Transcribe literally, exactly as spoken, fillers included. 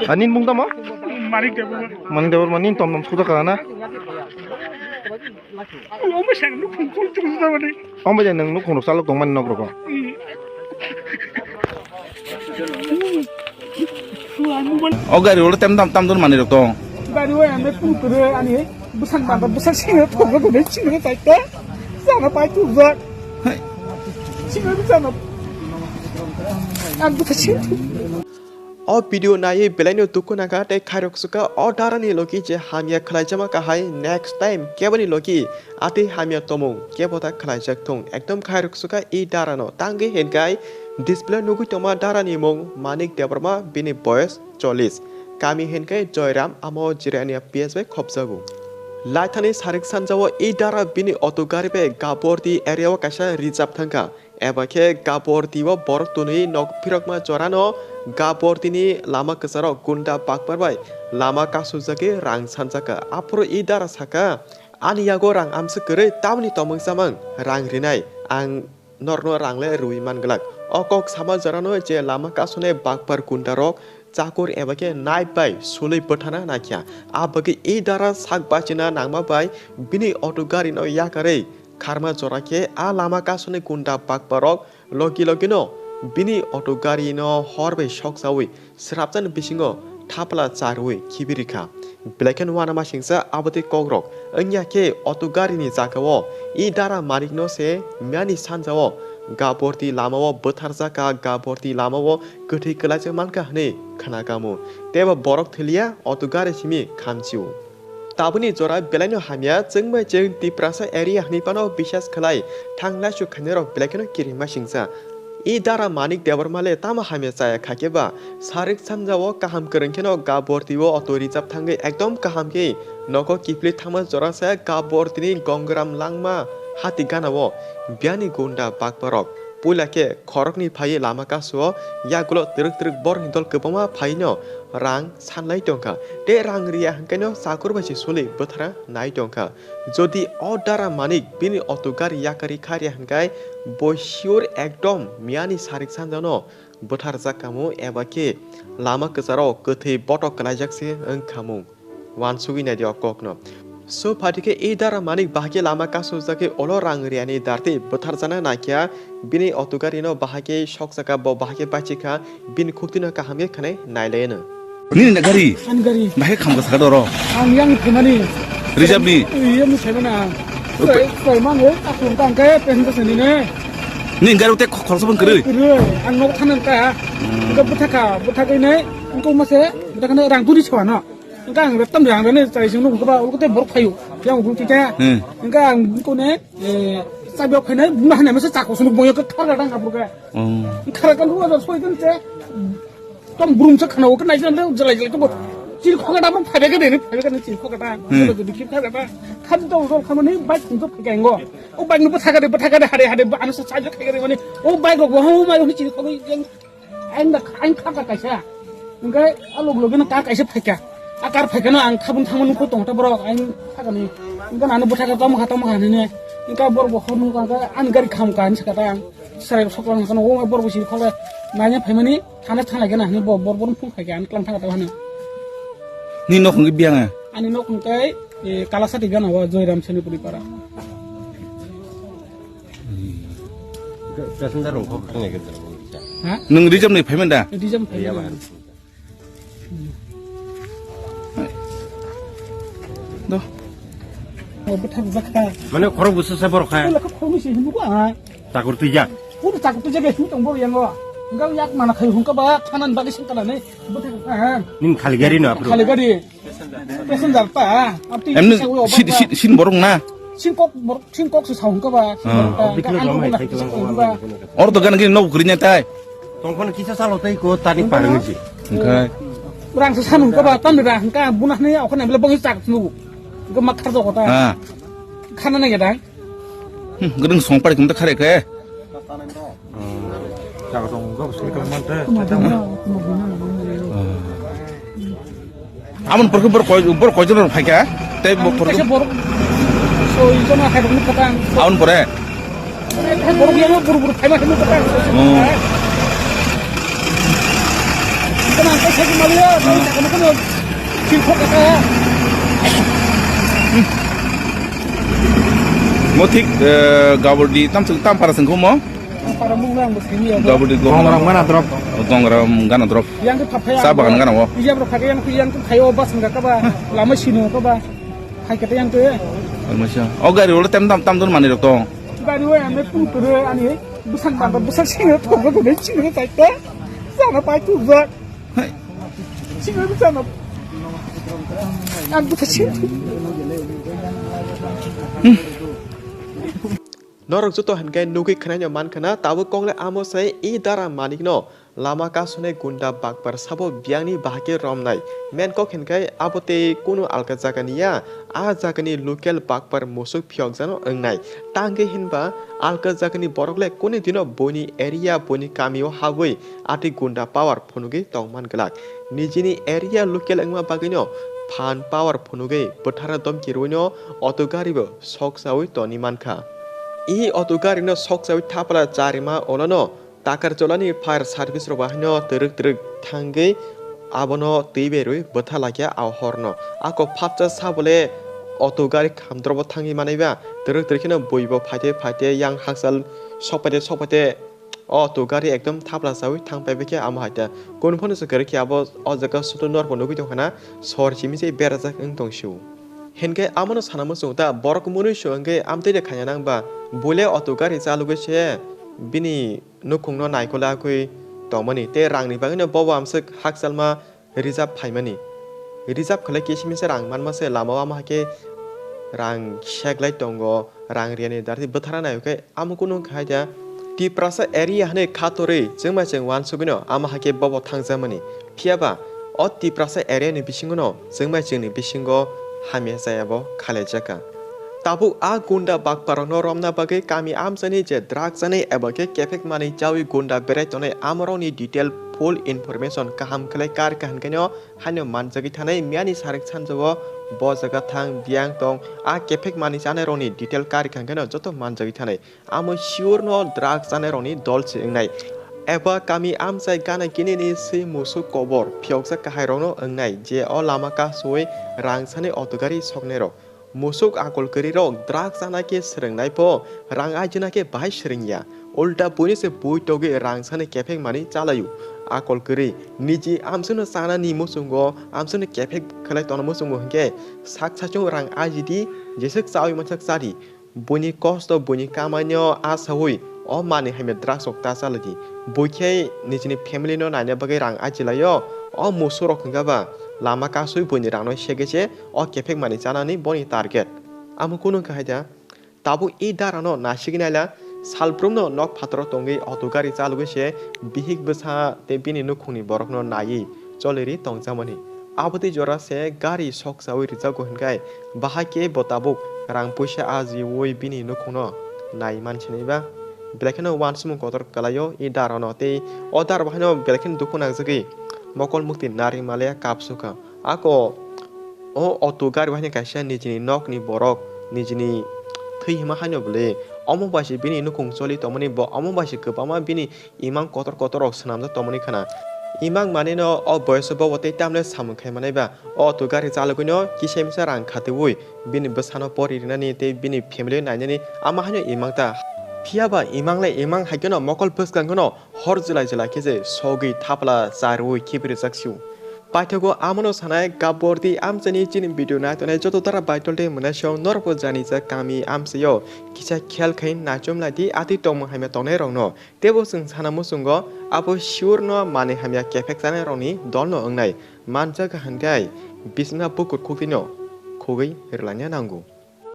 Ani bung tamo? Manik Debbarma. Manik Debbarma ni tom tom suda kana? Omo sang nuk khum khum chung suda mani. Omo je nang nuk khum salok tong mani nok rok. O gari ulo tem tam tam don mani rok tong. Gari wa ame pun kure ani busan baba busan singa thok rok ne singa tai ta. Sana pai tu rok. Singa sana. Ang busan singa. O video naiwi belaino dukhu nangkha tei khairok swkha o darani logi je hamya khlaijama kahai next time keboni logi atwi hamya tomung kebo ta khlaijak thung ekdom khairok swkha e darano tangwi hinkai display nugwi tongma darani mung Manik Debbarma bini boyos chollis kami hinkai Joyram amo Jirania P S bai khopjago. Laithani sarik sanjao e dara bini auto gari bai Gabordi area o kaisa reserve thangkha. Eba khe Gabordi o borok twnwi nok phirokma jorano Gabordi ni lama kwcharo gunda bakpar bai lama kasujagwi rang sanjakha. Aphuru e dara sakha, "Ani yago rang amswk kwrwi, tamni tomwng chamwng rang rinai, ang norno rang le rwi man glak." O kok sama jorano je lama kasune bakpar gunda rok chakur eba khe nai bai sulwi bwthana naikha. A bagwi e dara sak bachina nangma bai bini auto gari no yakarwi kharma jora khe a lama kasuni gunda bakparok logi logi no bini auto gari no hor bai soksawi srapjani bisingo thapla charwi khibi rikha. Belai khe uanamasingcha abotwi kokrok wngya khe auto gari ni jagao e dara manik no se miyani sanjao Gabordi lamao bwtharjakha, Gabordi lamao kwthwi kwlaijak mankha hwnwi khna kamo. Teibo borok thwliya, auto gari simi khamchio. Tabukni jora belaino hamya, chwngbai chwng Tiprasa area hwnwi phano bisas khlai thang laisuk khainairok belai kheno kiringma singcha. E dara Manik Debbarma le tamo hamya chaya kha khe ba? Sarik sanjao kaham kwrwng kheno Gabordi o auto reserve thangwi ekdom kaham khe nogo kiphilwi thangma jora se Gabordi ni Gongram langma hati gana o biyani gunda bakbarok. Puila khe khoroknwi phaiwi lama kasu o yagulo twrwk twrwk borokni dol kwbangma phaino rang sanlai tongkha. Tei rang riya hwnkhe no chakur bai se suli bwthara nai tongkha. Jodi o dara Manik bini auto gari yakarwi kharya hwnkhe bo sure ekdom miyani sarik sanjano bwtharjak kamo eba khe lama kwcharo kwthwi botok kwlaijak se wngkhamung. Wansugwi naidi o kokno. So phaidi khe e dara Manik bahai khe lama kasujak khe olo rang riyani dartwi bwtharjana naikha bini auto gari no bahai khe sokjak kha bo bahai khe bachikha bini khuktwino kaham khe khwnai nailaiano. Nini na gari? Ani gari. Bahai khamkha saka doro. Ang yang thumani. Reserve ni? Iya mu thumana. Ope. Sai, sai mang o, aku tang khe pen ko sini ne. Ni gari te khorsa bang kiri. Kiri, ang nok thanan ka. Hmm. Ko butha ka, butha kai nai. Ko mase, butha kana rang turi chwa na. Engka ang reptam rang rane chai sung nung ba ulko te borok phayu. Yang ulko te. Hmm. Engka ang ko ne, eh, sabi ok phainai, buma hane masa chako sung boyo ko thar ga dang apur ga. Oh. Thar ga lu da soi kan te. Tom brum sa khana ok nai jan le jalai jalai to. Chil khoga da mo phaibe ga de ni, phaibe ga ni chil khoga da. Hmm. Jalai jalai chil khoga da. Khan to rol khamani bike sung to phai ga ngo. O bike no butha ga de, butha ga de, hare hare, ano sa chai ga khai ga de mani. O bike rok bo ho mai ho chil khoga yang. Ain da, ain kha ka kaisa. Engkai a log loge no kar kaisa phaika. A kar phaika no ang khabun thangma nukho tong ta borok ain kha ka ni. Engka nanu bwtha ka tamo kha tamo kha ni ne. Engka bor bo khor nukha ka an gari kham ka ni saka ta ang. Sarai sok lang ka no o bor bo siri khole. Nanya phaimani thana thana gena ni bo bor bor phung phaika an klang thang ta hanu. Ni nok hwnwi biyang a? Ani nok hwnkai, eh, Kalasati gana wa Joyram Senipuri para. Passenger rok kok khangai khe jang. Ha? Nwng reserve ni phaimani da? Reserve ni phaimani. Do. O bwthak jakha. Mane khorok bwswk se borok kha. Ola kha khoroknwi se hinwi ko ang. Chakur twijak. Pura chakur twijak hinwi tong borok yango. Enggak yak mana khai hungka ba thanan bagwi sengkana ni. Bwthak kha. Nin khali gari no apro. Khali gari. Passenger ta, ah, abti emni isa ulo sin, obat sin, sin borok na? Sin kok borok, sin kok se saung ka ba, sin ah, borok ta, abdi ka kilo anu jom hai, guna, sai kilo sin jom kok hai, ba. Oro to gan gini nok gurinya tai. Tongkon kisa salo tai ko tani parang ji. Engkai. Rang se sanung ka ba, tan da, ka buna ne, okon emle bong chak nu. Ko mak khar jok ta. Ah. Khana na ya dai. Hmm, gedeng song pari kumta khare khe. Amon porke bor koi, bor koi jon phaika? Tei bor porke kaisa bor soi jon hai rokni kata. Amon pore? Bor yang bor bor phai ma kata. Oh. Mo thik, eh, gabordi tam chwng tam para chwng khumo. Gabordi Gongram gana drop. Gongram gana drop. Yang ke phapaya. Sa bagan gana wo. Yang ke phapaya, yang ke yang ke khayo bas nggak kaba. Lama sino kaba. Hai kata yang ke. Almasa. Oh, gari ulo tem tam tam don mani rok tong. Gari wo yang me pung pere ani. Busan bangka busan sino to go go sino tai ta. Sana pai tu ba. Hai. Sino busan. Ang bukan sino. Norok joto hinkhe nugwi khwnaino mankha na, tabuk kokle amo se e dara manikno lama kasune gunda bakpar sabo biyangni bahai khe romnai. Main kok hinkhe abo tei kunu alka jaga ni ya, a jagani local bakpar musuk phiyokjano wngnai. Tangwi hinba alka jagani borok le kunu dino buini area, buini kamio habwi atwi gunda power phunugwi tongman glak. Nijini area local wngma bagwino phan power phunugwi bwthara domki rwino auto gari bo sokchawi toni mankha. I auto gari no sokchawi thapla charima olono Takarjolani fire service rok bahaino twrwk twrwk thangwi abono twi berwi bwtha laikha a horno. Ako phapcha sabole auto gari khamdrobo thangwi manaiba twrwk twrwk kheno buibo phaite phaite yang hakchal sokpaite sokpaite o auto gari ekdom thapla chawi thangpaibaikhe amo haita. Kunu phano se kwrwikhe abo o jaga sudu norbo nugwi tongkhana sor simi se berajak wng tongsio. Hinkhe amono sana muchungo ta borok mwnwi se wngkhe amtwi de khaina nang ba buile auto gari chalogwi se bini nukhungno naikolagwi tongmani tei rangni bagwino bobo amswk hakchalma reserve phaimani. Reserve khlai kisimisa rang manma se lama o, ama hakhe rang seklai tongo, rang riyani darti bwthara nai khe amo kunu khai da. Tiprasa area hwnwi khatorwi chwngmai chwng uansugwino ama hakhe bobo thangjakmani. Phiyaba o Tiprasa area ni bisingono chwngmai chwngni bisingo hamya chayabo khalaijaka. Tabuk a gunda bakparokno romna bagwi kami amchaini je drug chanai eba khe kephek manwi chawi gunda berai tongnai amorokni detail full information kaham khlai kar kaham khaino haino manjagwi thanai miyani sarik sanjao bo jaga thang biyang tong a kephek manwi chanairokni detail kar kaham khaino joto manjagwi thanai. Amo sure no drug chanairokni dol se wngnai. Eba kami amchai gana kinini swi musuk kobor phiyoksa kahairokno wngnai je o lama kasui rang sani auto gari soknairok. Musuk akol kwrwirok drug chana khe swrwngnai pho, rang ajina khe bahai swrwngya. Ulta buini se bui togwi rang sani kephek mani chalaio. Akol kwrwi niji amswkno chanani muchungo, amswkno kephek khlai tongna muchungo hinkhe sak sachung rang ajidi, jeswk chawi mansak chadi. Buini kosto, buini kamaino asaui o manwi hamya drugs rok ta chaladi. Bui khe nijini family no naina bagwi rang ajilaio. O musurok hwnkha ba lama kasui buini rangno segwi se o kephek manwi chanani boni target. Amo kunu wngkha hai da? Tabuk e darano nasigwi naila, salbrumno nok phataro tongwi auto gari chalogwi se bihik bwsa tei bini nukhungni borokno naiwi choliri tongjakmani. Abotwi jora se gari sokchawi rijago hinkhai, bahai khe bo tabuk rang puisa ajiui bini nukhungno nai mansinai ba? Belai kheno uansukmung kotor kwlaio e darano tei o dar bahaino belai kheno dukhu nangjagwi mokol mukti nari male kapsukha. Ako o auto gari bahaino kaisa nijini nokni borok nijini thwi hima haino bwle omo bai se bini nukhung choli tongmani, bo omo bai se kwbangma bini imang kotor kotor rok swnamjak tongmani khna. Imang manino o boyoso bobo tei tamle samung khai manai ba? O auto gari chalogwino kisa misa rang khatiui bini bwsano pori rinani tei bini family nainani ama haino imang ta. Phiya ba imang le imang hai kheno mokol bwskang kheno hor jwlai jwlai khe je sogwi thapla charwi khibirijak sio. Paithago amono sanai gabordi amchaini chini video naitonai joto dara baitol tei mwnaisong norokbo janijak kami amchaio kisa khel khai naichom laidi atwi tongmung hamya tongnai rokno. Teibo chwng sana muchungo abo sure no manwi hamya kephek chanai rokni dolno wngnai manjak hwnkhe bisna bukur khukdino khugwi rwlangya nango.